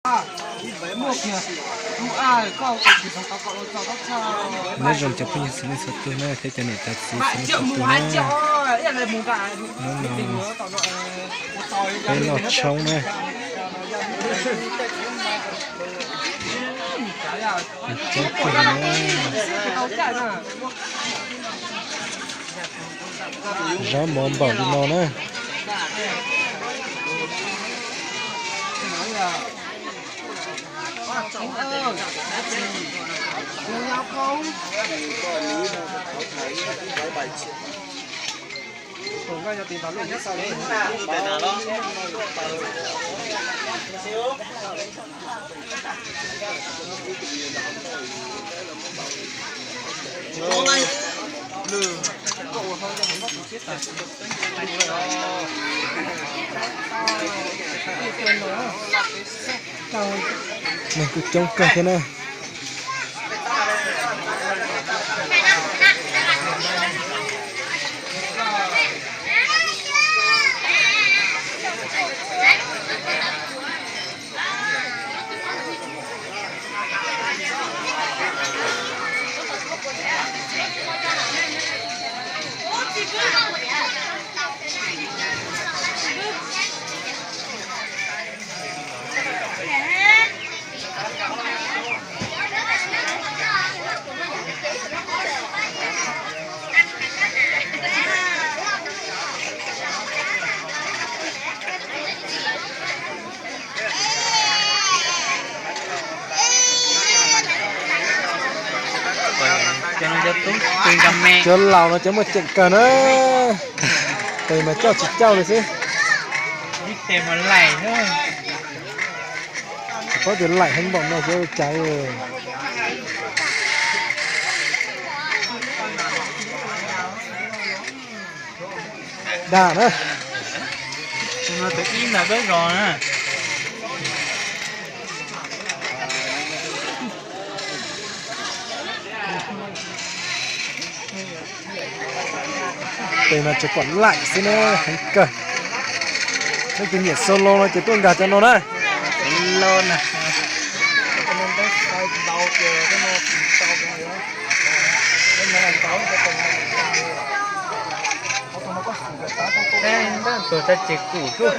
Nyob zoo cov phooj ywg txhua leej txhua tus na, thiab cov niam cov txiv txhua leej txhua tus na. Hnub no peb noj tshoob na. Coob kawg na. Zab mov npaum li no na. Neeg kuj coob kawg thiab na. Cov laus no cov muaj ceem kawg na. Tes mas coj tsis coj li xwb. Tsis paub tias laim heev npaum no ces ua cas. Dag na. Ib ntawd peb zos na. Tes no tsuas kom laim xwb na, heev kawg. Leej twg nyiam solo no ces tuaj nkag cov no na. Tuag tag ces kum xwb.